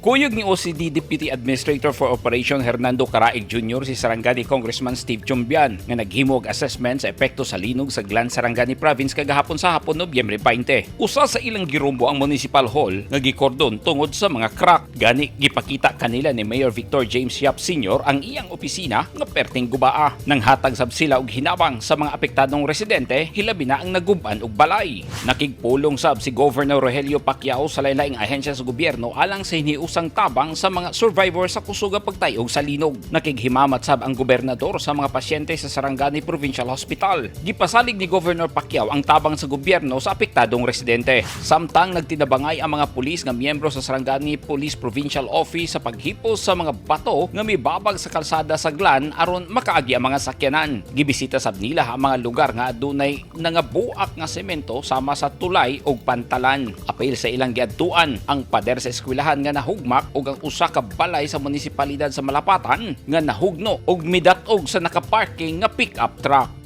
Kuyog ni OCD Deputy Administrator for Operation Hernando Caraig Jr. si Sarangani Congressman Steve Chiongbian nga naghimo og assessment sa epekto sa linog sa Glan, Sarangani Province kagahapon sa hapon, Nobyembre 20. Usa sa ilang girumbo ang Municipal Hall nga gikordon tungod sa mga crack. Gani gipakita kanila ni Mayor Victor James Yap Sr. ang iyang opisina nga perting gubaa. Nanghatag sab sila og hinabang sa mga apektadong residente, hilabi na ang naguban og balay. Nakigpulong sab si Governor Rogelio Pacquiao sa lain-laing ahensya sa gobyerno alang sa hiniusang tabang sa mga survivor sa kusog nga pagtayog sa linog. Nakighimamat sab ang gobernador sa mga pasyente sa Sarangani Provincial Hospital. Gipasalig ni Governor Pacquiao ang tabang sa gobyerno sa apektadong residente. Samtang nagtinabangay ang mga pulis nga miyembro sa Sarangani Police Provincial Office sa paghipos sa mga bato nga mibabag sa kalsada sa Glan aron makaagi ang mga sakyanan. Gibisita sab nila ang mga lugar nga adunay nangabuak nga semento sama sa tulay ug pantalan. Apil sa ilang giadtuan ang pader sa eskwelahan nga nahugmak ug ang usa ka balay sa munisipalidad sa Malapatan nga nahugno ug midat-og sa nakaparking nga pick-up truck.